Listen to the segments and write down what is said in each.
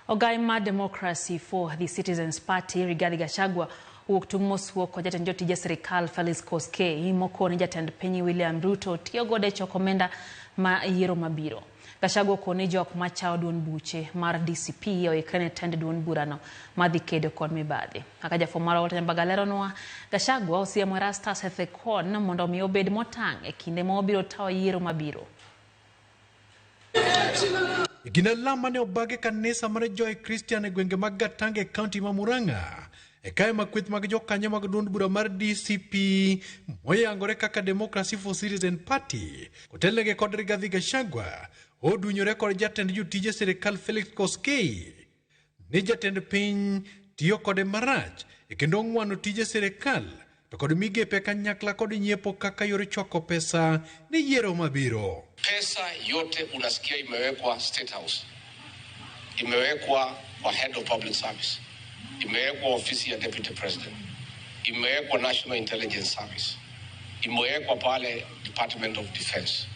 Ogai mar Democracy for the Citizens Party Rigathi Gachagua owuok tung' mosuo kod jatend jotije sirikal Felix Koskei mokoni jatend piny William Ruto tiyo godo e choko omenda ma yiero mabiro. Gachagua okoni jok machao duond buche mar DCP oikre ne tend duond burano madhi kedo kod mibadhi. Kaka jafwambo marwa Walter Nyambaga leronwa, Gachagua osiemo Erastus Ethekon mondo omi obed motang' e kinde ma obiro tayo yiero mabiro. E kinde alam mane obag e kanisa mar Joy Christian e gwenge mag Gatanga e kaunti ma Murang'a, e kae ma kweth mag jokanyo mag duond bura mar DCP moyangore kaka Democracy for Citizen Party kotelnegi kod Rigathi Gachagua odunyore kod jatend jotije sirikal Felix Koskei ni jatend piny tiyo kode marach e kendo ong'wano tije sirikal to kod migepe kanyakla kod nyiepo kaka yor choko pesa ne yiero mabiro. Pesa yote unasikia imewekwa State House, imewekwa kwa head of public service, imewekwa ofisi ya deputy president, imewekwa National Intelligence Service, imewekwa pale Department of Defense.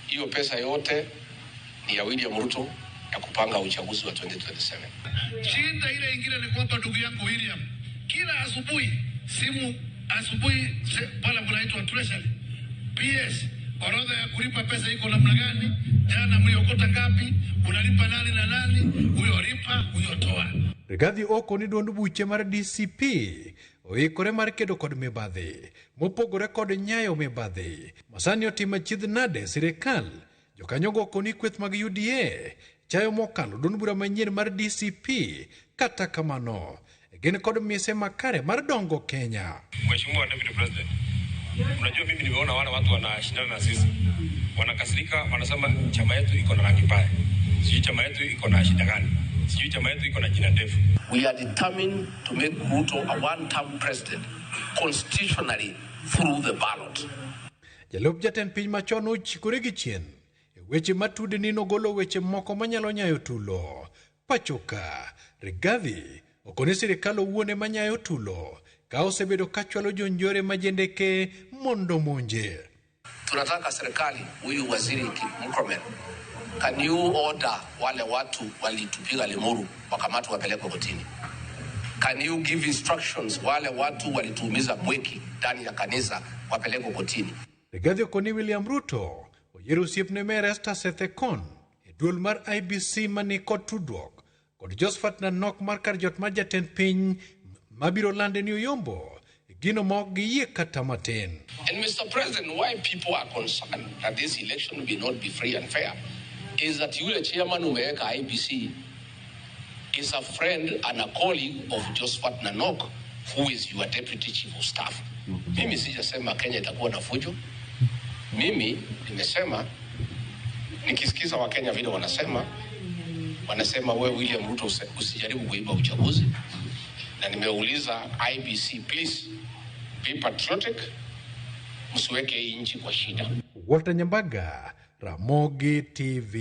Hiyo pesa yote ni ya William Ruto ya kupanga uchaguzi wa 2027. Shida ile ingine ni kwamba ndugu yangu William, kila asubuhi simu asubuhi pale kunaitwa treasury PS, orodha ya kulipa pesa iko namna gani? Jana mliokota ngapi? Unalipa nani na nani? Huyo lipa, huyo toa. Rigathi okoni duond buche mar DCP oikore mar kedo kod mibadhi mopogore kod nyayo mibadhi masani otimo achiedh nade sirikal. Jokanyogo okoni kweth mag UDA chayo mokalo duond bura manyien mar DCP kata kamano gin kod mise makare mar dongo Kenya. Mheshimiwa Deputy President, unajua mimi nimeona wale watu wanashindana na sisi wanakasirika, wanasema chama yetu iko na rangi mbaya, sijui chama yetu iko na shida gani, sijui chama yetu iko na jina ndefu. We are determined to make Ruto a one-term president constitutionally through the ballot. Jalup jatend piny machon ochikore gi chien e weche matude ni nogolo weche moko manyalo nyayo tulo. Pachoka, Rigathi okoni sirikal owuon ema nyayo tulo ka osebedo ka chwalo jonjore majendeke mondo monje. Tunataka serikali, huyu waziri Murkomen, can you order wale watu walitupiga Limuru wakamatwe wapelekwe kotini? Can you give instructions wale watu walituumiza Mwiki ndani ya kanisa wapelekwe kotini? Rigathi okoni William Ruto oyiero osiepne ma Erastus Ethekon e duol mar IEBC mani kod tudruok kod Josephat Nanok mar kar jot mar jatend piny mabiro lande ni Oyombo gino ma ok giyie kata matin. And Mr. President, why people are concerned that this election will not be free and fair is that yule chairman umeweka IEBC is a friend and a colleague of Josephat Nanok, who is your deputy chief of staff. Mimi sijasema Kenya itakuwa na fujo. Mimi nimesema nikisikiza Wakenya vile wanasema we William Ruto usijaribu kuiba uchaguzi, na nimeuliza IEBC, please be patriotic, msiweke hii nchi kwa shida. Walter Nyambaga, Ramogi TV.